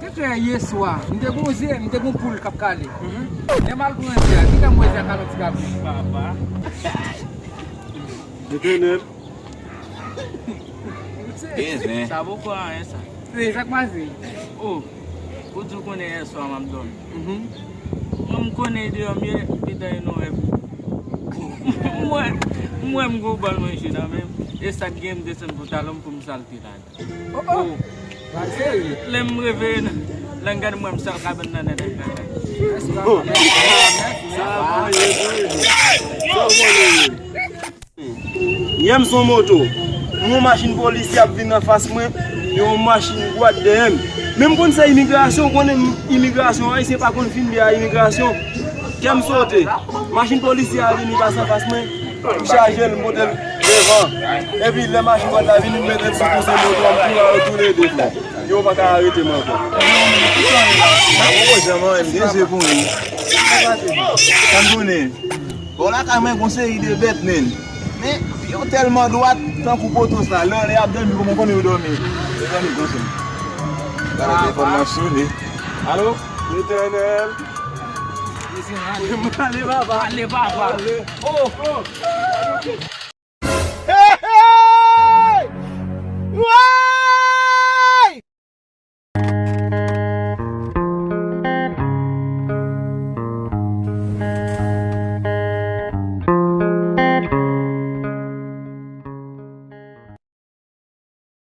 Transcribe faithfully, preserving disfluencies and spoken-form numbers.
Eklè yè swa, m te gon ze, m te gon poul k ap kale. Lè m al pran ze a, ki tan m wè ze a kale yon ti kabrit? Papa. Etènèl. Sa poko anyen sa. Se sa k pase. Oh, ou di w konnen yè swa m ap dòmi. Mwen m konnen deyò m ye, petan e nan rèv. M wè, m wè m gon bòl manje nan men m. E sa k gen m desann pantalon m pou m salte la. Oh, oh. Lè m reveye, lè m gade m wè m sal kabann nan nèt. Bon. Sa a manje tou. Sa a manje tou. Yè m se yon moto. M wè yon machin polis y ap vin anfas mwen, yon machin dwat dèyè m. Men m konn sa imigrasyon, ou konnen imigrasyon, Ayisyen pa konn fin byen a imigrasyon. Kè m sote. Machin polisye a vini pase anfas mwen. M chaje l, m pote l devan. Epi lè machin dwat la vini, m mete l sou kouse moto a, m kouri yo toulede, frè. Yo pa ka arete m ankò. Mwen poko janm anyen, m gen je pou mwen. Sa m konnen. Bò lakay mwen gon seri de bèt, men. Men, pye yo tèlman dwat, tankou poto sa. Lè, lè y ap dòmi, kòman w konnen yo dòmi? Mezanmi, gon seri. Gade telefòn nan sone. Alo? Letènèl. Ale, papa. Ale, papa. Ale. Oh, oh. Hey, hey!